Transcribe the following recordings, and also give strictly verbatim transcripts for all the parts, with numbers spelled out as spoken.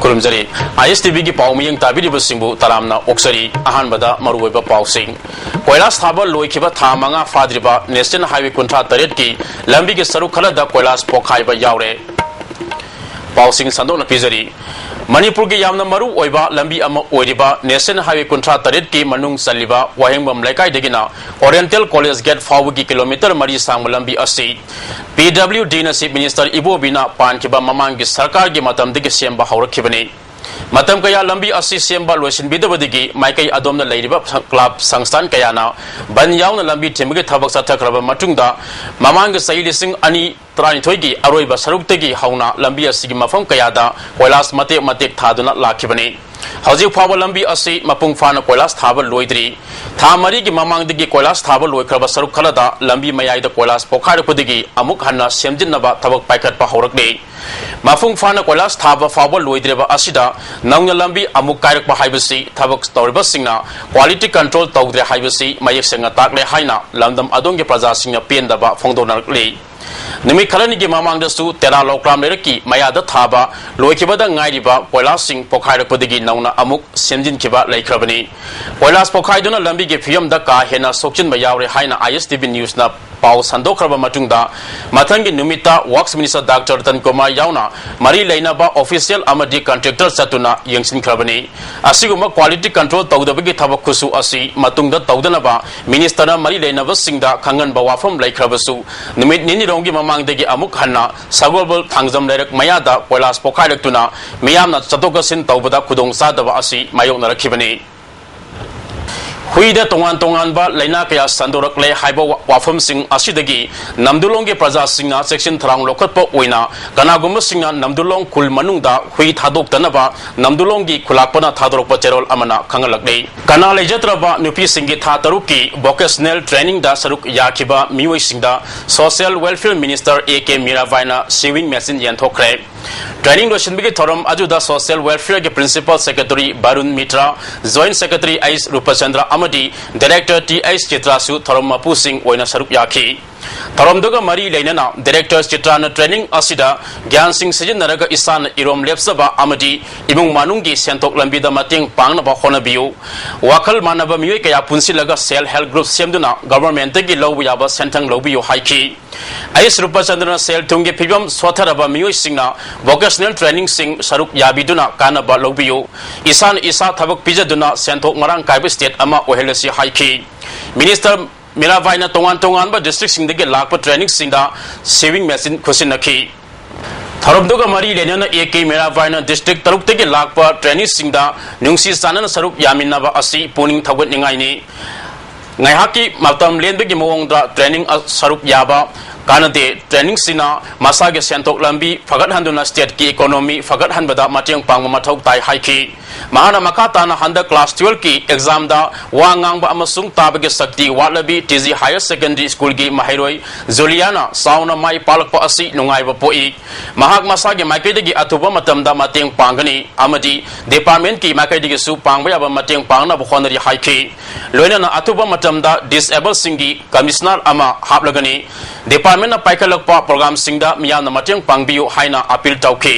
ꯈꯨꯔꯨꯝꯖꯔꯤ꯫ ISTVꯒꯤ ꯄꯥꯎ ꯃꯤꯠꯌꯦꯡ ꯇꯥꯕꯤꯔꯤꯕꯁꯤꯡꯕꯨ ꯇꯔꯥꯝꯅ ꯑꯣꯛꯆꯔꯤ꯫ ꯑꯍꯥꯟꯕꯗ ꯃꯔꯨꯑꯣꯏꯕ ꯄꯥꯎꯁꯤꯡ꯫ ꯀꯣꯏꯂꯥꯁ ꯊꯥꯕ ꯂꯣꯏꯈꯤꯕ ꯊꯥ ꯃꯉꯥ ꯐꯥꯗ꯭ꯔꯤꯕ National Highway ꯀꯨꯟꯊ꯭ꯔꯥ ꯇꯔꯦꯠꯀꯤ ꯂꯝꯕꯤꯒꯤ ꯁꯔꯨꯛ ꯈꯔꯗ ꯀꯣꯏꯂꯥꯁ ꯄꯣꯈꯥꯏꯕ ꯌꯥꯎꯔꯦ꯫ ꯄꯥꯎꯁꯤꯡ ꯁꯟꯗꯣꯛꯅ ꯄꯤꯖꯔꯤ꯫ ꯃꯅꯤꯄꯨꯔꯒꯤ ꯌꯥꯝꯅ ꯃꯔꯨ ꯑꯣꯏꯕ ꯂꯝꯕꯤ ꯑꯃ ꯑꯣꯏꯔꯤꯕ National Highway ꯀꯨꯟꯊ꯭ꯔꯥ ꯇꯔꯦꯠꯀꯤ ꯃꯅꯨꯡ ꯆꯜꯂꯤꯕ ꯋꯥꯍꯦꯡꯕꯝ ꯂꯩꯀꯥꯏꯗꯒꯤꯅ Oriental College Gate ꯐꯥꯎꯕꯒꯤ ꯀꯤꯂꯣꯃꯤꯇꯔ ꯃꯔꯤ ꯁꯥꯡꯕ ꯂꯝꯕꯤ ꯑꯁꯤ PWDꯅ Chief Minister ꯏꯕꯣꯕꯤꯅ ꯄꯥꯟꯈꯤꯕ ꯃꯃꯥꯡꯒꯤ ꯁꯔꯀꯥꯔꯒꯤ ꯃꯇꯝꯗꯒꯤ ꯁꯦꯝꯕ ꯍꯧꯔꯛꯈꯤꯕꯅꯤ꯫ ꯃꯇꯝ ꯀꯌꯥ ꯂꯝꯕꯤ ꯑꯁꯤ ꯁꯦꯝꯕ ꯂꯣꯏꯁꯤꯟꯕꯤꯗꯕꯗꯒꯤ ꯃꯥꯏꯀꯩ ꯑꯗꯣꯝꯗ ꯂꯩꯔꯤꯕ club ꯁꯪꯁꯊꯥꯟ ꯀꯌꯥꯅ ꯕꯟ ꯌꯥꯎꯅ ꯂꯝꯕꯤ ꯊꯤꯡꯕꯒꯤ ꯊꯕꯛ ꯆꯠꯊꯈ꯭ꯔꯕ ꯃꯇꯨꯡꯗ, ꯃꯃꯥꯡꯒꯤ ꯆꯍꯤ ꯂꯤꯁꯤꯡ ꯑꯅꯤ ꯇꯔꯥꯅꯤꯊꯣꯏꯒꯤ ꯑꯔꯣꯏꯕ ꯁꯔꯨꯛꯇꯒꯤ ꯍꯧꯅ ꯂꯝꯕꯤ ꯑꯁꯤꯒꯤ ꯃꯐꯝ ꯀꯌꯥꯗ ꯀꯣꯏꯂꯥꯁ ꯃꯇꯦꯛ ꯃꯇꯦꯛ ꯊꯥꯗꯨꯅ ꯂꯥꯛꯈꯤꯕꯅꯤ꯫ ꯍꯧꯖꯤꯛ ꯐꯥꯎꯕ ꯂꯝꯕꯤ ꯑꯁꯤ ꯃꯄꯨꯡ ꯐꯥꯅ ꯀꯣꯏꯂꯥꯁ ꯊꯥꯕ ꯂꯣꯏꯗ꯭ꯔꯤ꯫ ꯊꯥ ꯃꯔꯤꯒꯤ ꯃꯃꯥꯡꯗꯒꯤ ꯀꯣꯏꯂꯥꯁ ꯊꯥꯕ ꯂꯣꯏꯈ꯭ꯔꯕ ꯁꯔꯨꯛ ꯈꯔꯗ ꯂꯝꯕꯤ ꯃꯌꯥꯏꯗ ꯀꯣꯏꯂꯥꯁ ꯄꯣꯈꯥꯏꯔꯛꯄꯗꯒꯤ ꯑꯃꯨꯛ ꯍꯟꯅ ꯁꯦꯝꯖꯤꯟꯅꯕ ꯊꯕꯛ ꯄꯥꯏꯈꯠꯄ ꯍꯧꯔꯛꯂꯤ꯫ ꯃꯄꯨꯡ ꯐꯥꯅ ꯀꯣꯏꯂꯥꯁ ꯊꯥꯕ ꯐꯥꯎꯕ ꯂꯣꯏꯗ꯭ꯔꯤꯕ ꯑꯁꯤꯗ ꯅꯧꯅ ꯂꯝꯕꯤ ꯑꯃꯨꯛ ꯀꯥꯏꯔꯛꯄ ꯍꯥꯏꯕꯁꯤ ꯊꯕꯛ ꯇꯧꯔꯤꯕꯁꯤꯡꯅ quality control ꯇꯧꯗ꯭ꯔꯦ ꯍꯥꯏꯕꯁꯤ ꯃꯌꯦꯛ ꯁꯦꯡꯅ ꯇꯥꯛꯂꯦ ꯍꯥꯏꯅ ꯂꯝꯗꯝ ꯑꯗꯣꯝꯒꯤ ꯄ꯭ꯔꯖꯥꯁꯤꯡꯅ ꯄꯦꯟꯗꯕ ꯐꯣꯡꯗꯣꯛꯅꯔꯛꯂꯤ꯫ ꯅꯨꯃꯤꯠ ꯈꯔꯅꯤꯒꯤ ꯃꯃꯥꯡꯗꯁꯨ ꯇꯦꯔꯥ ꯂꯧꯀ꯭ꯔꯥꯝ ꯂꯩꯔꯛꯀꯤ ꯃꯌꯥꯗ ꯊꯥꯕ ꯂꯣꯏꯈꯤꯕꯗ ꯉꯥꯏꯔꯤꯕ ꯀꯣꯏꯂꯥꯁꯁꯤꯡ ꯄꯣꯈꯥꯏꯔꯛꯄꯗꯒꯤ ꯅꯧꯅ ꯑꯃꯨꯛ ꯁꯦꯝꯖꯤꯟꯈꯤꯕ ꯂꯩꯈ꯭ꯔꯕꯅꯤ꯫ ꯀꯣꯏꯂꯥꯁ ꯄꯣꯈꯥꯏꯗꯨꯅ ꯂꯝꯕꯤꯒꯤ ꯐꯤꯕꯝꯗ ꯀꯥ ꯍꯦꯟꯅ ꯁꯣꯛꯆꯤꯟꯕ ꯌꯥꯎꯔꯦ ꯍꯥꯏꯅ ISTV Newsꯅ ꯄꯥꯎ ꯁꯟꯗꯣꯛꯈ꯭ꯔꯕ ꯃꯇꯨꯡꯗ, ꯃꯊꯪꯒꯤ ꯅꯨꯃꯤꯠꯇ Works Minister doctor Ratan Kumar ꯌꯥꯎꯅ ꯃꯔꯤ ꯂꯩꯅꯕ official ꯑꯃꯗꯤ contractor ꯆꯠꯇꯨꯅ ꯌꯦꯡꯁꯤꯟꯈ꯭ꯔꯕꯅꯤ꯫ ꯑꯁꯤꯒꯨꯝꯕ quality control ꯇꯧꯗꯕꯒꯤ ꯊꯕꯛ ꯈꯨꯠꯁꯨ ꯑꯁꯤ ꯃꯇꯨꯡꯗ ꯇꯧꯗꯅꯕ ministerꯅ ꯃꯔꯤ ꯂꯩꯅꯕꯁꯤꯡꯗ ꯈꯪꯍꯟꯕ ꯋꯥꯐꯝ ꯂꯩꯈ꯭ꯔꯕꯁꯨ, ꯅꯨꯃꯤꯠ ꯅꯤꯅꯤꯔꯣꯝꯒꯤ ꯃꯃꯥꯡꯗꯒꯤ ꯑꯃꯨꯛ ꯍꯟꯅ ꯁꯒꯣꯜꯕꯜ ꯊꯥꯡꯖꯝ ꯂꯩꯔꯛ ꯃꯌꯥꯗ ꯀꯣꯏꯂꯥꯁ ꯄꯣꯈꯥꯏꯔꯛꯇꯨꯅ ꯃꯤꯌꯥꯝꯅ ꯆꯠꯊꯣꯛ ꯆꯠꯁꯤꯟ ꯇꯧꯕꯗ ꯈꯨꯗꯣꯡꯆꯥꯗꯕ ꯑꯁꯤ ꯃꯥꯌꯣꯛꯅꯔꯛꯈꯤꯕꯅꯤ꯫ ꯍꯨꯏꯗ ꯇꯣꯉꯥꯟ ꯇꯣꯉꯥꯟꯕ ꯂꯥꯏꯅꯥ ꯀꯌꯥ ꯁꯟꯗꯣꯔꯛꯂꯦ ꯍꯥꯏꯕ ꯋꯥ-, ꯋꯥꯐꯝꯁꯤꯡ ꯑꯁꯤꯗꯒꯤ ꯅꯝꯗꯨꯂꯣꯡꯒꯤ ꯄ꯭ꯔꯖꯥꯁꯤꯡꯅ ꯆꯦꯛꯁꯤꯟ ꯊꯧꯔꯥꯡ ꯂꯧꯈꯠꯄ ꯑꯣꯏꯅ ꯀꯅꯥꯒꯨꯝꯕꯁꯤꯡꯅ ꯅꯝꯗꯨꯂꯣꯡ ꯈꯨꯜ ꯃꯅꯨꯡꯗ ꯍꯨꯏ ꯊꯥꯗꯣꯛꯇꯅꯕ ꯅꯝꯗꯨꯂꯣꯡꯒꯤ ꯈꯨꯂꯥꯛꯄꯅ ꯊꯥꯗꯣꯔꯛꯄ ꯆꯦꯔꯣꯜ ꯑꯃꯅ ꯈꯪꯍꯜꯂꯛꯂꯤ꯫ ꯀꯅꯥ ꯂꯩꯖꯗ꯭ꯔꯕ ꯅꯨꯄꯤꯁꯤꯡꯒꯤ ꯊꯥ ꯇꯔꯨꯛꯀꯤ vocational trainingꯗ ꯁꯔꯨꯛ ꯌꯥꯈꯤꯕ ꯃꯤꯑꯣꯏꯁꯤꯡꯗ Social Welfare Minister A K ꯃꯤꯔꯥꯕꯥꯏꯅ sewing machine ꯌꯦꯟꯊꯣꯛꯈ꯭ꯔꯦ꯫ Training ꯂꯣꯏꯁꯤꯟꯕꯒꯤ ꯊꯧꯔꯝ ꯑꯗꯨꯗ Social Welfareꯒꯤ Principal Secretary Barun Mitra, Joint Secretary H Rupchandra ꯑꯃꯗꯤ ꯑꯃꯗꯤ ꯗꯥꯏꯔꯦꯛꯇꯔ ꯇꯤ ꯑꯩꯆ ꯆꯤꯇ꯭ꯔꯥꯁꯨ ꯊꯧꯔꯝ ꯃꯄꯨꯁꯤꯡ ꯑꯣꯏꯅ ꯁꯔꯨꯛ ꯌꯥꯈꯤ꯫ ꯊꯧꯔꯝꯗꯨꯒ ꯃꯔꯤ ꯂꯩꯅꯅ ꯗꯥꯏꯔꯦꯛꯇꯔ ꯆꯤꯇ꯭ꯔꯥꯅ ꯇ꯭ꯔꯦꯅꯤꯡ ꯑꯁꯤꯗ ꯒ꯭ꯌꯥꯟꯁꯤꯡ ꯁꯤꯖꯤꯟꯅꯔꯒ ꯏꯁꯥꯅ ꯏꯔꯣꯝ ꯂꯦꯞꯆꯕ ꯑꯃꯗꯤ ꯏꯃꯨꯡ ꯃꯅꯨꯡꯒꯤ ꯁꯦꯟꯊꯣꯛ ꯂꯝꯕꯤꯗ ꯃꯇꯦꯡ ꯄꯥꯡꯅꯕ ꯍꯣꯠꯅꯕꯤꯌꯨ꯫ ꯋꯥꯈꯜ ꯃꯥꯟꯅꯕ ꯃꯤꯑꯣꯏ ꯀꯌꯥ ꯄꯨꯟꯁꯤꯜꯂꯒ ꯁꯦꯜꯐ ꯍꯦꯜꯞ ꯒ꯭ꯔꯨꯞ ꯁꯦꯝꯗꯨꯅ ꯒꯚꯔꯟꯃꯦꯟꯠꯇꯒꯤ ꯂꯧꯕ ꯌꯥꯕ ꯁꯦꯟꯊꯪ ꯂꯧꯕꯤꯌꯨ ꯍꯥꯏꯈꯤ꯫ ꯑꯩꯆ ꯔꯨꯄꯆꯟꯗ꯭ꯔꯅ ꯁꯦꯜ ꯊꯨꯝꯒꯤ ꯐꯤꯕꯝ ꯁꯣꯠꯊꯔꯕ ꯃꯤꯑꯣꯏꯁꯤꯡꯅ ꯚꯣꯀꯦꯁꯅꯦꯜ ꯇ꯭ꯔꯦꯅꯤꯡꯁꯤꯡ ꯁꯔꯨꯛ ꯌꯥꯕꯤꯗꯨꯅ ꯀꯥꯟꯅꯕ ꯂꯧꯕꯤꯌꯨ꯫ ꯏꯁꯥꯅ ꯏꯁꯥ ꯊꯕꯛ ꯄꯤꯖꯗꯨꯅ ꯁꯦꯟꯊꯣꯛ ꯃꯔꯥꯡ ꯀꯥꯏꯕ ꯁ꯭ꯇꯦꯠ ꯑꯃ ꯑꯣꯏꯍꯜꯂꯁꯤ ꯍꯥꯏꯈꯤ꯫ ꯃꯤꯅꯤꯁꯇꯔ ꯃꯤꯔꯥꯕꯥꯏꯅ ꯇꯣꯉꯥꯟ ꯇꯣꯉꯥꯟꯕ ꯗꯤꯁꯇ꯭ꯔꯤꯛꯁꯤꯡꯗꯒꯤ ꯂꯥꯛꯄ ꯇ꯭ꯔꯦꯅꯤꯡꯁꯤꯡꯗ ꯁꯤꯋꯤꯡ ꯃꯦꯆꯤꯟ ꯈꯨꯠꯁꯤꯟꯅꯈꯤ꯫ ꯊꯧꯔꯝꯗꯨꯒ ꯃꯔꯤ ꯂꯩꯅꯅ ꯑꯦ ꯀꯦ ꯃꯤꯔꯥꯕꯥꯏꯅ ꯗꯤꯁꯇ꯭ꯔꯤꯛ ꯇꯔꯨꯛꯇꯒꯤ ꯂꯥꯛꯄ ꯇ꯭ꯔꯦꯅꯤꯡꯁꯤꯡꯗ ꯅꯨꯡꯁꯤ ꯆꯥꯟꯅꯅ ꯁꯔꯨꯛ ꯌꯥꯃꯤꯟꯅꯕ ꯑꯁꯤ ꯄꯨꯛꯅꯤꯡ ꯊꯧꯒꯠꯅꯤꯡꯉꯥꯏꯅꯤ꯫ ꯉꯥꯏꯍꯥꯛꯀꯤ ꯃꯇꯝ ꯂꯦꯟꯕꯒꯤ ꯃꯑꯣꯡꯗ ꯇ꯭ꯔꯦꯅꯤꯡ ꯑ-, ꯁꯔꯨꯛ ꯌꯥꯕ ꯀꯥꯟꯅꯗꯦ꯫ ꯇ꯭ꯔꯦꯅꯤꯡꯁꯤꯅ ꯃꯁꯥꯒꯤ ꯁꯦꯟꯊꯣꯛ ꯂꯝꯕꯤ ꯐꯒꯠꯍꯟꯗꯨꯅ ꯁ꯭ꯇꯦꯠꯀꯤ ꯏꯀꯣꯅꯣꯃꯤ ꯐꯒꯠꯍꯟꯕꯗ ꯃꯇꯦꯡ ꯄꯥꯡꯕ ꯃꯊꯧ ꯇꯥꯏ ꯍꯥꯏꯈꯤ꯫ ꯃꯍꯥꯛꯅ ꯃꯈꯥ ꯇꯥꯅ ꯍꯟꯗꯛ ꯀ꯭ꯂꯥꯁ ꯇꯨꯋꯦꯜꯐꯀꯤ ꯑꯦꯛꯖꯥꯝꯗ ꯋꯥ ꯉꯥꯡꯕ ꯑꯃꯁꯨꯡ ꯇꯥꯕꯒꯤ ꯁꯛꯇꯤ ꯋꯥꯠꯂꯕꯤ ꯇꯤ ꯖꯤ ꯍꯥꯌꯔ ꯁꯦꯀꯦꯟꯗꯔꯤ ꯁ꯭ꯀꯨꯜꯒꯤ ꯃꯍꯩꯔꯣꯏ ꯖꯨꯂꯤꯌꯥꯅ ꯆꯥꯎꯅ ꯃꯥꯏ ꯄꯥꯛꯂꯛꯄ ꯑꯁꯤ ꯅꯨꯡꯉꯥꯏꯕ ꯄꯣꯛꯏ꯫ ꯃꯍꯥꯛ ꯃꯁꯥꯒꯤ ꯃꯥꯏꯀꯩꯗꯒꯤ ꯑꯊꯨꯕ ꯃꯇꯝꯗ ꯃꯇꯦꯡ ꯄꯥꯡꯒꯅꯤ ꯑꯃꯗꯤ ꯗꯤꯄꯥꯔꯠꯃꯦꯟꯠꯀꯤ ꯃꯥꯏꯀꯩꯗꯒꯤꯁꯨ ꯄꯥꯡꯕ ꯌꯥꯕ ꯃꯇꯦꯡ ꯄꯥꯡꯅꯕ ꯍꯣꯠꯅꯔꯤ ꯍꯥꯏꯈꯤ꯫ ꯂꯣꯏꯅꯅ ꯑꯊꯨꯕ ꯃꯇꯝꯗ ꯗꯤꯁꯑꯦꯕꯜꯁꯤꯡꯒꯤ ꯀꯃꯤꯁꯅꯔ ꯑꯃ ꯍꯥꯞꯂꯒꯅꯤ꯫ ꯗꯤꯄꯥꯔꯠꯃꯦꯟꯠꯅ ꯄꯥꯏꯈꯠꯂꯛꯄ ꯄ꯭ꯔꯣꯒ꯭ꯔꯥꯝꯁꯤꯡꯗ ꯃꯤꯌꯥꯝꯅ ꯃꯇꯦꯡ ꯄꯥꯡꯕꯤꯌꯨ ꯍꯥꯏꯅ ꯑꯄꯤꯜ ꯇꯧꯈꯤ꯫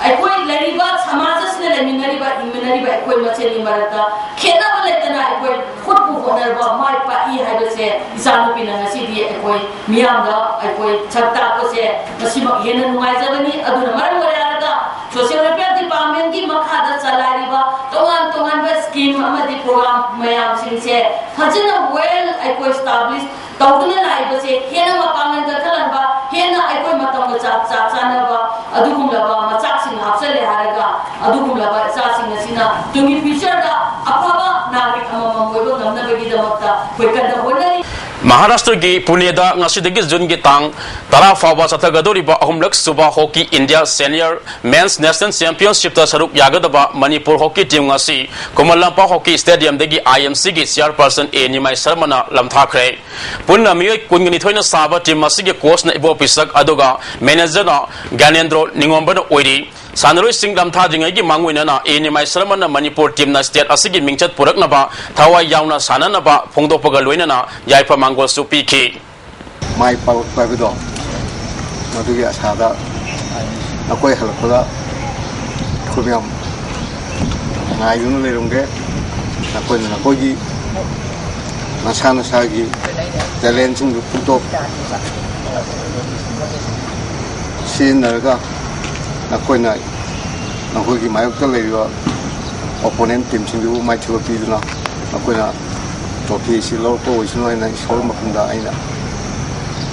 ꯑꯩꯈꯣꯏ ꯂꯩꯔꯤꯕ ꯁꯃꯥꯖ ꯑꯁꯤꯗ ꯂꯩꯃꯤꯟꯅꯔꯤꯕ ꯍꯤꯡꯃꯤꯟꯅꯔꯤꯕ ꯑꯩꯈꯣꯏ ꯃꯁꯦꯜꯒꯤ ꯃꯔꯛꯇ ꯈꯦꯠꯅꯕ ꯂꯩꯇꯅ ꯑꯩꯈꯣꯏ ꯍꯣꯠꯄꯨ ꯍꯣꯠꯅꯔꯕ ꯃꯥꯏ ꯄꯥꯛꯏ ꯍꯥꯏꯕꯁꯦ ꯏꯆꯥꯅꯨꯄꯤꯅ ꯉꯁꯤꯗꯤ ꯑꯩꯈꯣꯏ ꯃꯤꯌꯥꯝꯗ ꯑꯩꯈꯣꯏ ꯁꯛ ꯇꯥꯛꯄꯁꯦ ꯃꯁꯤꯃꯛ ꯍꯦꯟꯅ ꯅꯨꯡꯉꯥꯏꯖꯕꯅꯤ꯫ ꯑꯗꯨꯅ ꯃꯔꯝ ꯑꯣꯏꯔꯒ social welfare department ꯀꯤ ꯃꯈꯥꯗ ꯆꯂꯥꯏꯔꯤꯕ ꯇꯣꯉꯥꯟ ꯇꯣꯉꯥꯟꯕ scheme ꯑꯃꯗꯤ program ꯃꯌꯥꯝꯁꯤꯡꯁꯦ ꯐꯖꯅ well ꯑꯩꯈꯣꯏ establish ꯇꯧꯗꯨꯅ ꯂꯥꯛꯏꯕꯁꯦ ꯍꯦꯟꯅ ꯃꯄꯥꯡꯒꯜ ꯀꯟꯈꯠꯍꯟꯕ, ꯍꯦꯟꯅ ꯑꯩꯈꯣꯏ ꯃꯇꯝꯒ ꯆꯥ-, ꯆꯥ-, ꯆꯥꯟꯅꯕ ꯑꯗꯨꯒꯨꯝꯂꯕ ꯃꯆꯥꯛꯁꯤꯡ ꯍꯥꯞꯆꯜꯂꯦ ꯍꯥꯏꯔꯒ ꯑꯗꯨꯒꯨꯝꯂꯕ ꯏꯆꯥꯁꯤꯡ ꯑꯁꯤꯅ ꯇꯨꯡꯒꯤ future ꯗ ꯑꯐꯕ ꯅꯥꯒꯔꯤꯛ ꯑꯃꯃꯝ ꯑꯣꯏꯕ ꯉꯝꯅꯕꯒꯤꯗꯃꯛꯇ ꯑꯩꯈꯣꯏ ꯀꯟꯅ ꯍꯣꯠꯅꯔꯤ꯫ ꯃꯍꯥꯔꯥꯁꯇ꯭ꯔꯒꯤ ꯄꯨꯅꯦꯗ ꯉꯁꯤꯗꯒꯤ ꯖꯨꯟꯒꯤ ꯇꯥꯡ ꯇꯔꯥ ꯐꯥꯎꯕ ꯆꯠꯊꯒꯗꯧꯔꯤꯕ ꯑꯍꯨꯝꯂꯛ ꯁꯨꯕ ꯍꯣꯀꯤ ꯏꯟꯗꯤꯌꯥ ꯁꯦꯅꯤꯌꯔ ꯃꯦꯟꯁ ꯅꯦꯁꯅꯦꯜ ꯆꯦꯝꯄꯤꯌꯟꯁꯤꯞꯇ ꯁꯔꯨꯛ ꯌꯥꯒꯗꯕ ꯃꯅꯤꯄꯨꯔ ꯍꯣꯀꯤ ꯇꯤꯝ ꯉꯁꯤ ꯈꯨꯃꯟ ꯂꯝꯄꯥꯛ ꯍꯣꯀꯤ ꯁ꯭ꯇꯦꯗꯤꯌꯝꯗꯒꯤ ꯑꯥꯏ ꯑꯦꯝ ꯁꯤꯒꯤ ꯆꯤꯌꯔꯄꯔꯁꯟ ꯑꯦ ꯅꯤꯃꯥꯏ ꯁꯔꯃꯅ ꯂꯝꯊꯥꯈ꯭ꯔꯦ꯫ ꯄꯨꯟꯅ ꯃꯤꯑꯣꯏ ꯀꯨꯟꯒ ꯅꯤꯊꯣꯏꯅ ꯁꯥꯕ ꯇꯤꯝ ꯑꯁꯤꯒꯤ ꯀꯣꯆꯅ ꯏꯕꯣ ꯄꯤꯁꯛ ꯑꯗꯨꯒ ꯃꯦꯅꯦꯖꯔꯅ ꯒ꯭ꯌꯥꯅꯦꯟꯗ꯭ꯔꯣ ꯅꯤꯉꯣꯝꯕꯅ ꯑꯣꯏꯔꯤ꯫ ꯁꯥꯟꯅꯔꯣꯏꯁꯤꯡ ꯂꯝꯊꯥꯗ꯭ꯔꯤꯉꯩꯒꯤ ꯃꯥꯡꯑꯣꯏꯅꯅ ꯑꯦ ꯅꯤꯃꯥꯏ ꯁꯔꯃꯟꯅ ꯃꯅꯤꯄꯨꯔ ꯇꯤꯝꯅ ꯁ꯭ꯇꯦꯠ ꯑꯁꯤꯒꯤ ꯃꯤꯡꯆꯠ ꯄꯨꯔꯛꯅꯕ ꯊꯋꯥꯏ ꯌꯥꯎꯅ ꯁꯥꯟꯅꯅꯕ ꯐꯣꯡꯗꯣꯛꯄꯒ ꯂꯣꯏꯅꯅ ꯌꯥꯏꯐ ꯃꯥꯡꯒꯣꯜꯁꯨ ꯄꯤꯈꯤ꯫ ꯃꯥꯏ ꯄꯥꯛꯂꯛꯄ ꯍꯥꯏꯕꯗꯣ, ꯃꯗꯨꯒꯤ ꯑꯁꯥꯗ ꯅꯈꯣꯏ ꯍꯜꯂꯛꯄꯗ ꯑꯩꯈꯣꯏ ꯃꯌꯥꯝ ꯉꯥꯏꯗꯨꯅ ꯂꯩꯔꯝꯒꯦ꯫ ꯅꯈꯣꯏꯅ ꯅꯈꯣꯏꯒꯤ ꯅꯁꯥ ꯅꯁꯥꯒꯤ ꯇꯦꯂꯦꯟꯁꯤꯡꯗꯨ ꯄꯨꯊꯣꯛ ꯁꯤꯖꯤꯟꯅꯔꯒ ꯅꯈꯣꯏꯅ ꯅꯈꯣꯏꯒꯤ ꯃꯥꯌꯣꯛꯇ ꯂꯩꯔꯤꯕ ꯑꯣꯄꯣꯅꯦꯟ ꯇꯤꯝꯁꯤꯡꯗꯨꯕꯨ ꯃꯥꯏꯊꯤꯕ ꯄꯤꯗꯨꯅ ꯅꯈꯣꯏꯅ ꯇ꯭ꯔꯣꯐꯤ ꯑꯁꯤ ꯂꯧꯔꯛꯄ ꯑꯣꯏꯁꯅꯨ ꯍꯥꯏꯅ ꯏꯁꯣꯔ ꯃꯐꯝꯗ ꯑꯩꯅ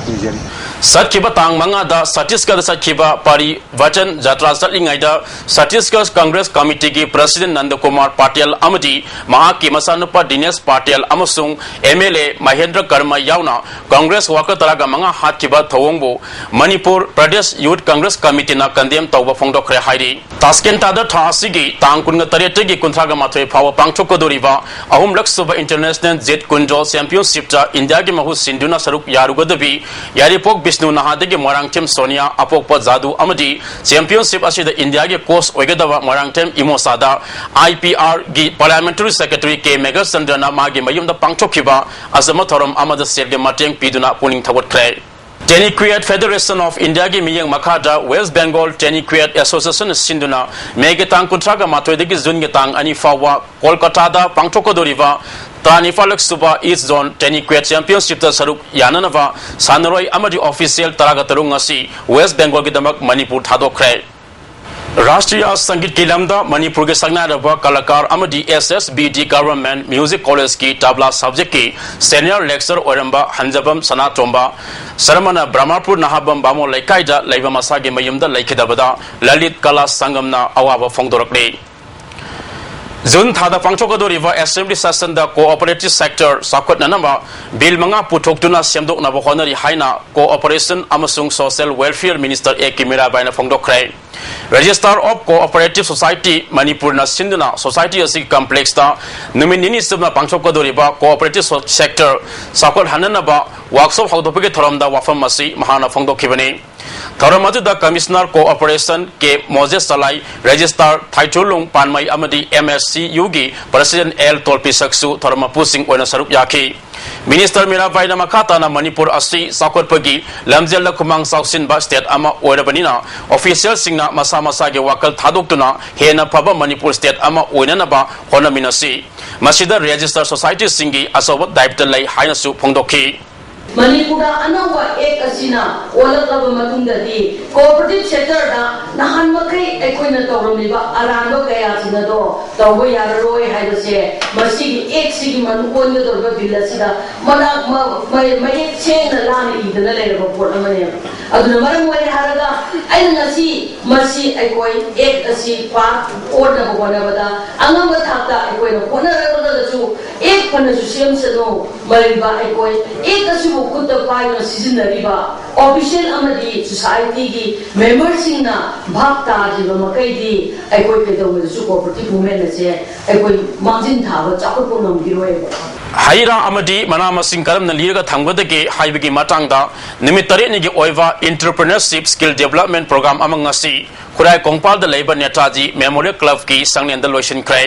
ꯅꯤꯖꯔꯤ꯫ ꯆꯠꯈꯤꯕ ꯇꯥꯡ ꯃꯉꯥꯗ ꯁꯠꯇꯤꯁꯒꯗ ꯆꯠꯈꯤꯕ ꯄꯥꯔꯤ ꯚꯆꯟ ꯖꯇ꯭ꯔꯥ ꯆꯠꯂꯤꯉꯩꯗ ꯁꯠꯇꯤꯁꯒꯗ ꯀꯪꯒ꯭ꯔꯦꯁ ꯀꯃꯤꯇꯤꯒꯤ ꯄ꯭ꯔꯁꯤꯗꯦꯟ ꯅꯟꯗꯀꯨꯃꯥꯔ ꯄꯥꯇꯦꯜ ꯑꯃꯗꯤ ꯃꯍꯥꯛꯀꯤ ꯃꯆꯥꯅꯨꯄꯥ ꯗꯤꯅꯦꯁ ꯄꯥꯇꯦꯜ ꯑꯃꯁꯨꯡ ꯑꯦꯝ ꯑꯦꯜ ꯑꯦ ꯃꯍꯦꯟꯗ꯭ꯔ ꯀꯔꯃ ꯌꯥꯎꯅ ꯀꯪꯒ꯭ꯔꯦꯁ ꯋꯥꯀꯔ ꯇꯔꯥꯒ ꯃꯉꯥ ꯍꯥꯠꯈꯤꯕ ꯊꯧꯑꯣꯡꯕꯨ ꯃꯅꯤꯄꯨꯔ ꯄ꯭ꯔꯗꯦꯁ ꯌꯨꯊ ꯀꯪꯒ꯭ꯔꯦꯁ ꯀꯃꯤꯇꯤꯅ ꯀꯟꯗꯦꯝ ꯇꯧꯕ ꯐꯣꯡꯗꯣꯛꯈ꯭ꯔꯦ ꯍꯥꯏꯔꯤ꯫ ꯇꯥꯁꯀꯦꯟꯇꯥꯗ ꯊꯥ ꯑꯁꯤꯒꯤ ꯇꯥꯡ ꯀꯨꯟꯒ ꯇꯔꯦꯠꯇꯒꯤ ꯀꯨꯟꯊ꯭ꯔꯥꯒ ꯃꯥꯊꯣꯏ ꯐꯥꯎꯕ ꯄꯥꯡꯊꯣꯛꯀꯗꯧꯔꯤꯕ ꯑꯍꯨꯝꯂꯛ ꯁꯨꯕ ꯏꯟꯇꯔꯅꯦꯁꯅꯦꯜ ꯖꯦꯠ ꯀꯨꯟꯖꯣꯜ ꯆꯦꯝꯄꯤꯌꯟꯁꯤꯞꯇ ꯏꯟꯗꯤꯌꯥꯒꯤ ꯃꯍꯨꯠ ꯁꯤꯟꯗꯨꯅ ꯁꯔꯨꯛ ꯌꯥꯔꯨꯒꯗꯕꯤ ꯌꯥꯏꯔꯤꯄꯣꯛ ꯕꯤꯁꯅꯨ ꯅꯍꯥꯗꯒꯤ ꯃꯣꯏꯔꯥꯡꯊꯦꯝ ꯁꯣꯅꯤꯌꯥ, ꯑꯄꯣꯛꯄ ꯖꯥꯗꯨ ꯑꯃꯗꯤ ꯆꯦꯝꯄꯤꯌꯟꯁꯤꯞ ꯑꯁꯤꯗ ꯏꯟꯗꯤꯌꯥꯒꯤ ꯀꯣꯆ ꯑꯣꯏꯒꯗꯕ ꯃꯣꯏꯔꯥꯡꯊꯦꯝ ꯏꯃꯣꯆꯥꯗ ꯑꯥꯏ ꯄꯤ ꯑꯥꯔꯒꯤ ꯄꯥꯔꯂꯤꯌꯥꯃꯦꯟꯇꯔꯤ ꯁꯦꯀ꯭ꯔꯦꯇꯔꯤ ꯀꯦ ꯃꯦꯘꯆꯟꯗ꯭ꯔꯅ ꯃꯥꯒꯤ ꯃꯌꯨꯝꯗ ꯄꯥꯡꯊꯣꯛꯈꯤꯕ ꯑꯆꯝꯕ ꯊꯧꯔꯝ ꯑꯃꯗ ꯁꯦꯜꯒꯤ ꯃꯇꯦꯡ ꯄꯤꯗꯨꯅ ꯄꯨꯛꯅꯤꯡ ꯊꯧꯒꯠꯈ꯭ꯔꯦ꯫ ꯇꯦꯅꯤꯀ꯭ꯋꯦꯠ ꯐꯦꯗꯔꯦꯁꯟ ꯑꯣꯐ ꯏꯟꯗꯤꯌꯥꯒꯤ ꯃꯤꯠꯌꯦꯡ ꯃꯈꯥꯗ ꯋꯦꯁ ꯕꯦꯡꯒꯣꯜ ꯇꯦꯅꯤꯀ꯭ꯋꯦꯠ ꯑꯦꯁꯣꯁꯤꯌꯦꯁꯟ ꯁꯤꯟꯗꯨꯅ ꯃꯦꯒꯤ ꯇꯥꯡ ꯀꯨꯟꯊ꯭ꯔꯥꯒ ꯃꯥꯊꯣꯏꯗꯒꯤ ꯖꯨꯟꯒꯤ ꯇꯥꯡ ꯑꯅꯤ ꯐꯥꯎꯕ ꯀꯣꯜꯀꯇꯥꯗ ꯄꯥꯡꯊꯣꯛꯀꯗꯧꯔꯤꯕ ꯇꯔꯥꯅꯤꯄꯥꯜꯂꯛ ꯁꯨꯕ ꯏꯁ ꯖꯣꯟ ꯇꯦꯅꯤꯀ꯭ꯋꯦꯠ ꯆꯦꯝꯄꯤꯌꯟꯁꯤꯞꯇ ꯁꯔꯨꯛ ꯌꯥꯅꯅꯕ ꯁꯥꯟꯅꯔꯣꯏ ꯑꯃꯗꯤ ꯑꯣꯐꯤꯁꯤꯌꯦꯜ ꯇꯔꯥꯒ ꯇꯔꯨꯛ ꯉꯁꯤ ꯋꯦꯁ ꯕꯦꯡꯒꯣꯜꯒꯤꯗꯃꯛ ꯃꯅꯤꯄꯨꯔ ꯊꯥꯗꯣꯛꯈ꯭ꯔꯦ꯫ ꯔꯥꯁꯇ꯭ꯔꯤꯌꯥ ꯁꯪꯒꯤꯠꯀꯤ ꯂꯝꯗ ꯃꯅꯤꯄꯨꯔꯒꯤ ꯁꯛꯅꯥꯏꯔꯕ ꯀꯂꯥꯀꯥꯔ ꯑꯃꯗꯤ S S B D Government Music Collegeꯀꯤ ꯇꯕ꯭ꯂꯥ ꯁꯕꯖꯦꯛꯀꯤ ꯁꯦꯅꯤꯌꯔ ꯂꯦꯛꯆꯔ ꯑꯣꯏꯔꯝꯕ ꯍꯟꯖꯕꯝ ꯁꯅꯥꯇꯣꯝꯕ ꯁꯔꯃꯅ ꯕ꯭ꯔꯍꯃꯄꯨꯔ ꯅꯍꯥꯕꯝ ꯕꯥꯃꯣꯟ ꯂꯩꯀꯥꯏꯗ ꯂꯩꯕ ꯃꯁꯥꯒꯤ ꯃꯌꯨꯝꯗ ꯂꯩꯈꯤꯗꯕꯗ ꯂꯂꯤꯠ ꯀꯂꯥ ꯁꯪꯒꯝꯅ ꯑꯋꯥꯕ ꯐꯣꯡꯗꯣꯔꯛꯂꯤ꯫ ꯖꯨꯟ ꯊꯥꯗ ꯄꯥꯡꯊꯣꯛꯀꯗꯧꯔꯤꯕ ꯑꯦꯁꯦꯝꯕ꯭ꯂꯤ ꯁꯦꯁꯟꯗ ꯀꯣꯑꯣꯄꯔꯦꯇꯤꯚ ꯁꯦꯛꯇꯔ ꯆꯥꯎꯈꯠꯅꯅꯕ ꯕꯤꯜ ꯃꯉꯥ ꯄꯨꯊꯣꯛꯇꯨꯅ ꯁꯦꯝꯗꯣꯛꯅꯕ ꯍꯣꯠꯅꯔꯤ ꯍꯥꯏꯅ ꯀꯣꯑꯣꯄꯔꯦꯁꯟ ꯑꯃꯁꯨꯡ social welfare minister A K ꯃꯤꯔꯥꯕꯥꯏꯅ ꯐꯣꯡꯗꯣꯛꯈ꯭ꯔꯦ꯫ ꯔꯦꯖꯤꯁꯇꯥꯔ ꯑꯣꯐ ꯀꯣꯑꯣꯄꯔꯦꯇꯤꯚ ꯁꯣꯁꯥꯏꯇꯤ ꯃꯅꯤꯄꯨꯔꯅ ꯁꯤꯟꯗꯨꯅ ꯁꯣꯁꯥꯏꯇꯤ ꯑꯁꯤꯒꯤ ꯀꯝꯄ꯭ꯂꯦꯛꯁꯇ ꯅꯨꯃꯤꯠ ꯅꯤꯅꯤ ꯆꯨꯞꯅ ꯄꯥꯡꯊꯣꯛꯀꯗꯧꯔꯤꯕ ꯀꯣꯑꯣꯄꯔꯦꯇꯤꯚ ꯁꯣ-, ꯁꯦꯛꯇꯔ ꯆꯥꯎꯈꯠꯍꯟꯅꯅꯕ ꯋꯥꯔꯛꯁꯣꯞ ꯍꯧꯗꯣꯛꯄꯒꯤ ꯊꯧꯔꯝꯗ ꯋꯥꯐꯝ ꯑꯁꯤ ꯃꯍꯥꯛꯅ ꯐꯣꯡꯗꯣꯛꯈꯤꯕꯅꯤ꯫ ꯊꯧꯔꯝ ꯑꯗꯨꯗ Commissioner Cooperation K Moses Chalai, Registrar Thaithulung Panmei ꯑꯃꯗꯤ MSCU ꯒꯤ President ꯑꯦꯜ ꯇꯣꯜꯄꯤꯁꯛꯁꯨ ꯊꯧꯔꯝ ꯃꯄꯨꯁꯤꯡ ꯑꯣꯏꯅ ꯁꯔꯨꯛ ꯌꯥꯈꯤ꯫ Minister ꯃꯤꯔꯥꯕꯥꯏꯅ ꯃꯈꯥ ꯇꯥꯅ ꯃꯅꯤꯄꯨꯔ ꯑꯁꯤ ꯆꯥꯎꯈꯠꯄꯒꯤ ꯂꯝꯖꯦꯜꯗ ꯈꯨꯃꯥꯡ ꯆꯥꯎꯁꯤꯟꯕ state ꯑꯃ ꯑꯣꯏꯔꯕꯅꯤꯅ official ꯁꯤꯡꯅ ꯃꯁꯥ ꯃꯁꯥꯒꯤ ꯋꯥꯈꯜ ꯊꯥꯗꯣꯛꯇꯨꯅ ꯍꯦꯟꯅ ꯐꯕ ꯃꯅꯤꯄꯨꯔ state ꯑꯃ ꯑꯣꯏꯅꯅꯕ ꯍꯣꯠꯅꯃꯤꯟꯅꯁꯤ꯫ ꯃꯁꯤꯗ Register Society ꯁꯤꯡꯒꯤ ꯑꯆꯧꯕ ꯗꯥꯏꯕꯇ ꯂꯩ ꯍꯥꯏꯅꯁꯨ ꯐꯣꯡꯗꯣꯛꯈꯤ꯫ ꯃꯅꯤꯄꯨꯔꯗ ꯑꯅꯧꯕ act ꯑꯁꯤꯅ ꯑꯣꯜꯂꯛꯂꯕ ꯃꯇꯨꯡꯗꯗꯤ cooperative sector ꯗ ꯅꯍꯥꯟ ꯃꯈꯩ ꯑꯩꯈꯣꯏꯅ ꯇꯧꯔꯝꯂꯤꯕ ꯑꯔꯥꯟꯕ ꯀꯌꯥꯁꯤꯡ ꯑꯗꯣ ꯇꯧꯕ ꯌꯥꯔꯔꯣꯏ ꯍꯥꯏꯕꯁꯦ ꯃꯁꯤꯒꯤ act ꯁꯤꯒꯤ ꯃꯅꯨꯡ ꯑꯣꯟꯒꯗꯧꯔꯤꯕ bill ꯑꯁꯤꯗ ꯃꯅꯥꯛ ꯃ-, ꯃ-, ꯃꯌꯦꯛ ꯁꯦꯡꯅ ꯂꯥꯟꯅ ꯏꯗꯅ ꯂꯩꯔꯕ ꯄꯣꯠ ꯑꯃꯅꯦꯕ꯫ ꯑꯗꯨꯅ ꯃꯔꯝ ꯑꯣꯏꯔꯦ ꯍꯥꯏꯔꯒ ꯑꯩꯅ ꯉꯁꯤ ꯃꯁꯤ ꯑꯩꯈꯣꯏ act ꯑꯁꯤ pass ꯑꯣꯟꯅꯕ ꯍꯣꯠꯅꯕꯗ ꯑꯉꯝꯕ ꯊꯥꯛꯇ ꯑꯩꯈꯣꯏꯅ ꯍꯣꯠꯅꯔꯒꯁꯨ act ꯐꯅꯁꯨ ꯁꯦꯝꯁꯅꯨ, ꯃꯔꯤꯕ ꯑꯩꯈꯣꯏ act ꯑꯁꯤꯕꯨ ꯈꯨꯠꯇ ꯄꯥꯏꯗꯨꯅ ꯁꯤꯖꯤꯟꯅꯔꯤꯕ official ꯑꯃꯗꯤ society ꯒꯤ member ꯁꯤꯡꯅ ꯚꯥꯞ ꯇꯥꯗ꯭ꯔꯤꯕ ꯃꯈꯩꯗꯤ ꯑꯩꯈꯣꯏ ꯀꯩꯗꯧꯕꯗꯁꯨ cooperative movement ꯑꯁꯦ ꯑꯩꯈꯣꯏ ꯃꯥꯡꯖꯤꯟ ꯊꯥꯕ ꯆꯥꯎꯈꯠꯄ ꯉꯝꯈꯤꯔꯣꯏꯕ꯫ ꯍꯩ ꯔꯥ ꯑꯃꯗꯤ ꯃꯅꯥ ꯃꯁꯤꯡ ꯀꯔꯝꯅ ꯂꯤꯔꯒ ꯊꯝꯒꯗꯒꯦ ꯍꯥꯏꯕꯒꯤ ꯃꯇꯥꯡꯗ ꯅꯨꯃꯤꯠ ꯇꯔꯦꯠꯅꯤꯒꯤ ꯑꯣꯏꯕ Entrepreneurship Skill Development Program ꯑꯃ ꯉꯁꯤ ꯈꯨꯔꯥꯏ ꯀꯣꯡꯄꯥꯜꯗ ꯂꯩꯕ ꯅꯦꯇꯥꯖꯤ Memorial Club ꯀꯤ ꯆꯥꯡꯂꯦꯟꯗ ꯂꯣꯏꯁꯤꯟꯈ꯭ꯔꯦ꯫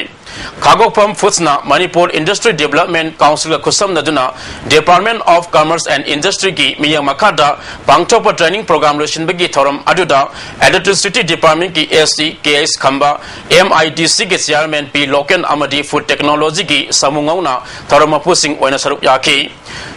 ꯈꯥꯒꯣꯛꯐꯝ Foods ꯅ Manipur Industry Development Council ꯒ ꯈꯨꯠꯁꯝꯅꯗꯨꯅ Department of Commerce and Industry ꯒꯤ ꯃꯤꯠꯌꯦꯡ ꯃꯈꯥꯗ ꯄꯥꯡꯊꯣꯛꯄ training program ꯂꯣꯏꯁꯤꯟꯕꯒꯤ ꯊꯧꯔꯝ ꯑꯗꯨꯗ Electricity Department ꯀꯤ ACE ꯀꯦ ꯑꯩꯆ ꯈꯝꯕ, MIDC ꯒꯤ Chairman ꯄꯤ ꯂꯣꯀꯦꯟ ꯑꯃꯗꯤ Food Technology ꯒꯤ ꯁꯃꯨ ꯉꯧꯅ ꯊꯧꯔꯝ ꯃꯄꯨꯁꯤꯡ ꯑꯣꯏꯅ ꯁꯔꯨꯛ ꯌꯥꯈꯤ꯫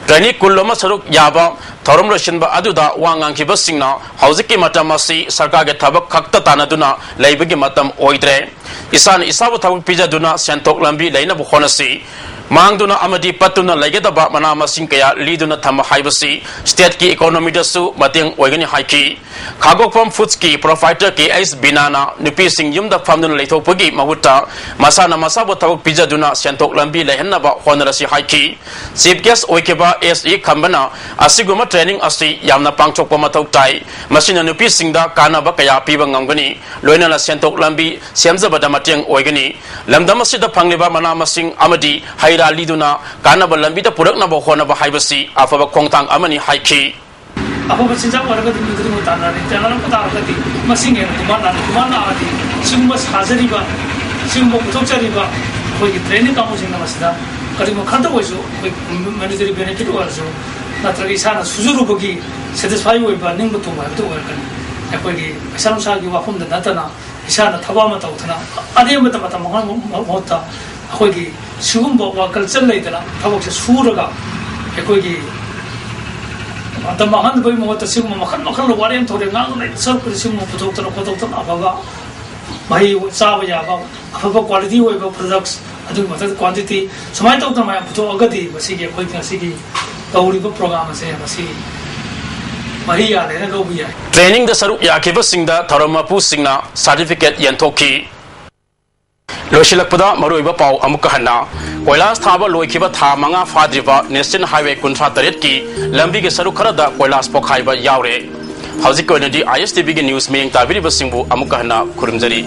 Trainee ꯀꯨꯟ ꯑꯃ ꯁꯔꯨꯛ ꯌꯥꯕ ꯊꯧꯔꯝ ꯂꯣꯏꯁꯤꯟꯕ ꯑꯗꯨꯗ ꯋꯥ ꯉꯥꯡꯈꯤꯕꯁꯤꯡꯅ ꯍꯧꯖꯤꯛꯀꯤ ꯃꯇꯝ ꯑꯁꯤ ꯁꯔꯀꯥꯔꯒꯤ ꯊꯕꯛ ꯈꯛꯇ ꯇꯥꯟꯅꯗꯨꯅ ꯂꯩꯕꯒꯤ ꯃꯇꯝ ꯑꯣꯏꯗ꯭ꯔꯦ꯫ ꯏꯁꯥꯅ ꯏꯁꯥꯕꯨ ꯊꯕꯛ ꯄꯤꯖꯗꯨꯅ ꯁꯦꯟꯊꯣꯛ ꯂꯝꯕꯤ ꯂꯩꯅꯕ ꯍꯣꯠꯅꯁꯤ꯫ ꯃꯥꯡꯗꯨꯅ ꯑꯃꯗꯤ ꯄꯠꯇꯨꯅ ꯂꯩꯒꯗꯕ ꯃꯅꯥ ꯃꯁꯤꯡ ꯀꯌꯥ ꯂꯤꯗꯨꯅ ꯊꯝꯕ ꯍꯥꯏꯕꯁꯤ state ꯀꯤ economy ꯗꯁꯨ ꯃꯇꯦꯡ ꯑꯣꯏꯒꯅꯤ ꯍꯥꯏꯈꯤ꯫ ꯈꯥꯒꯣꯛꯐꯝ Foods ꯀꯤ proprietor ꯀꯦ ꯑꯩꯆ ꯕꯤꯅꯥꯅ ꯅꯨꯄꯤꯁꯤꯡ ꯌꯨꯝꯗ ꯐꯝꯗꯨꯅ ꯂꯩꯊꯣꯛꯄꯒꯤ ꯃꯍꯨꯠꯇ ꯃꯁꯥꯅ ꯃꯁꯥꯕꯨ ꯊꯕꯛ ꯄꯤꯖꯗꯨꯅ ꯁꯦꯟꯊꯣꯛ ꯂꯝꯕꯤ ꯂꯩꯍꯟꯅꯕ ꯍꯣꯠꯅꯔꯁꯤ ꯍꯥꯏꯈꯤ꯫ Chief guest ꯑꯣꯏꯈꯤꯕ ACE ꯈꯝꯕꯅ ꯑꯁꯤꯒꯨꯝꯕ training ꯑꯁꯤ ꯌꯥꯝꯅ ꯄꯥꯡꯊꯣꯛꯄ ꯃꯊꯧ ꯇꯥꯏ꯫ ꯃꯁꯤꯅ ꯅꯨꯄꯤꯁꯤꯡꯗ ꯀꯥꯟꯅꯕ ꯀꯌꯥ ꯄꯤꯕ ꯉꯝꯒꯅꯤ꯫ ꯂꯣꯏꯅꯅ ꯁꯦꯟꯊꯣꯛ ꯂꯝꯕꯤ ꯁꯦꯝꯖꯕꯗ ꯃꯇꯦꯡ ꯑꯣꯏꯒꯅꯤ꯫ ꯂꯝꯗꯝ ꯑꯁꯤꯗ ꯐꯪꯂꯤꯕ ꯃꯅꯥ ꯃꯁꯤꯡ ꯑꯃꯗꯤ ꯍꯩ ꯔꯥ ꯂꯤꯗꯨꯅ ꯀꯥꯟꯅꯕ ꯂꯝꯕꯤꯗ ꯄꯨꯔꯛꯅꯕ ꯍꯣꯠꯅꯕ ꯍꯥꯏꯕꯁꯤ ꯑꯐꯕ ꯈꯣꯡꯊꯥꯡ ꯑꯃꯅꯤ ꯍꯥꯏꯈꯤ꯫ ꯑꯐꯕ ꯆꯤꯟꯖꯥꯛ ꯑꯣꯏꯔꯒꯗꯤ ꯃꯤ ꯈꯨꯗꯤꯡꯃꯛ ꯇꯥꯟꯅꯔꯅꯤ꯫ ꯇꯥꯟꯅꯔꯛꯄ ꯇꯥꯔꯒꯗꯤ ꯃꯁꯤꯡ ꯍꯦꯟꯅ ꯗꯤꯃꯥꯟ ꯂꯥꯛꯑꯅꯤ꯫ ꯗꯤꯃꯥꯟ ꯂꯥꯛꯑꯗꯤ ꯁꯤꯒꯨꯝꯕ ꯁꯥꯖꯔꯤꯕ, ꯁꯤꯒꯨꯝꯕ ꯄꯨꯊꯣꯛꯆꯔꯤꯕ ꯑꯩꯈꯣꯏꯒꯤ ꯇ꯭ꯔꯦꯅꯤꯡ ꯀꯥꯡꯕꯨꯁꯤꯡꯅ ꯃꯁꯤꯗ ꯀꯔꯤꯒꯨꯝꯕ ꯈꯔꯗ ꯑꯣꯏꯔꯁꯨ ꯑꯩꯈꯣꯏ ꯃꯣꯅꯤꯇꯔꯤ ꯕꯦꯅꯤꯐꯤꯠ ꯑꯣꯏꯔꯁꯨ, ꯅꯠꯇ꯭ꯔꯒ ꯏꯁꯥꯅ ꯁꯨꯖꯔꯨꯕꯒꯤ ꯁꯦꯇꯤꯁꯐꯥꯏ ꯑꯣꯏꯕ, ꯅꯤꯡꯕ ꯊꯨꯡꯕ ꯍꯥꯏꯕꯗꯨ ꯑꯣꯏꯔꯛꯀꯅꯤ꯫ ꯑꯩꯈꯣꯏꯒꯤ ꯄꯩꯁꯥ ꯅꯨꯡꯁꯥꯒꯤ ꯋꯥꯐꯝꯗ ꯅꯠꯇꯅ ꯏꯁꯥꯅ ꯊꯕꯛ ꯑꯃ ꯇꯧꯗꯅ ꯑꯔꯦꯝꯕꯗ ꯃꯇꯝ ꯃꯥꯡꯍꯟꯕ ꯃꯍꯨꯠꯇ ꯑꯩꯈꯣꯏꯒꯤ ꯁꯤꯒꯨꯝꯕ ꯋꯥꯈꯜ ꯆꯟ ꯂꯩꯗꯅ ꯊꯕꯛꯁꯦ ꯁꯨꯔꯒ ꯑꯩꯈꯣꯏꯒꯤ ꯃꯇꯝ ꯃꯥꯡꯍꯟꯗꯕꯒꯤ ꯃꯍꯨꯠꯇ ꯁꯤꯒꯨꯝꯕ ꯃꯈꯜ ꯃꯈꯜ ꯋꯥꯔꯦꯡ ꯊꯧꯔꯦꯡ ꯉꯥꯡꯅ ꯂꯩꯕ ꯁꯔꯨꯛꯄꯨꯗꯤ ꯁꯤꯒꯨꯝꯕ ꯄꯨꯊꯣꯛꯇꯅ ꯈꯣꯠꯇꯣꯛꯇꯅ ꯑꯐꯕ ꯃꯍꯩ ꯆꯥꯕ ꯌꯥꯕ, ꯑꯐꯕ ꯀ꯭ꯋꯥꯂꯤꯇꯤ ꯑꯣꯏꯕ ꯄ꯭ꯔꯗꯛꯁ, ꯑꯗꯨꯒꯤ ꯃꯊꯛꯇ ꯀ꯭ꯋꯥꯟꯇꯤꯇꯤ, ꯁꯨꯃꯥꯏꯅ ꯇꯧꯗꯅ ꯃꯌꯥꯝ ꯄꯨꯊꯣꯛꯑꯒꯗꯤ ꯃꯁꯤꯒꯤ ꯑꯩꯈꯣꯏꯒꯤ ꯉꯁꯤꯒꯤ ꯇꯧꯔꯤꯕ ꯄ꯭ꯔꯣꯒ꯭ꯔꯥꯝ ꯑꯁꯦ ꯃꯁꯤ ꯃꯍꯩ ꯌꯥꯜꯂꯦꯅ ꯂꯧꯕ ꯌꯥꯏ꯫ ꯇ꯭ꯔꯦꯅꯤꯡꯗ ꯁꯔꯨꯛ ꯌꯥꯈꯤꯕꯁꯤꯡꯗ ꯊꯧꯔꯝ ꯃꯄꯨꯁꯤꯡꯅ ꯁꯥꯔꯇꯤꯐꯤꯀꯦꯠ ꯌꯦꯟꯊꯣꯛꯈꯤ꯫ ꯂꯣꯏꯁꯤꯜꯂꯛꯄꯗ ꯃꯔꯨꯑꯣꯏꯕ ꯄꯥꯎ ꯑꯃꯨꯛꯀ ꯍꯟꯅ꯫ ꯀꯣꯏꯂꯥꯁ ꯊꯥꯕ ꯂꯣꯏꯈꯤꯕ ꯊꯥ ꯃꯉꯥ ꯐꯥꯗ꯭ꯔꯤꯕ ꯅꯦꯁꯅꯦꯜ ꯍꯥꯏꯋꯦ ꯀꯨꯟꯊ꯭ꯔꯥ ꯇꯔꯦꯠꯀꯤ ꯂꯝꯕꯤꯒꯤ ꯁꯔꯨꯛ ꯈꯔꯗ ꯀꯣꯏꯂꯥꯁ ꯄꯣꯈꯥꯏꯕ ꯌꯥꯎꯔꯦ꯫ ꯍꯧꯖꯤꯛꯀꯤ ꯑꯣꯏꯅꯗꯤ ISTVꯒꯤ ꯅ꯭ꯌꯨꯁ ꯃꯤꯠꯌꯦꯡ ꯇꯥꯕꯤꯔꯤꯕꯁꯤꯡꯕꯨ ꯑꯃꯨꯛꯀ ꯍꯟꯅ ꯈꯨꯔꯨꯝꯖꯔꯤ꯫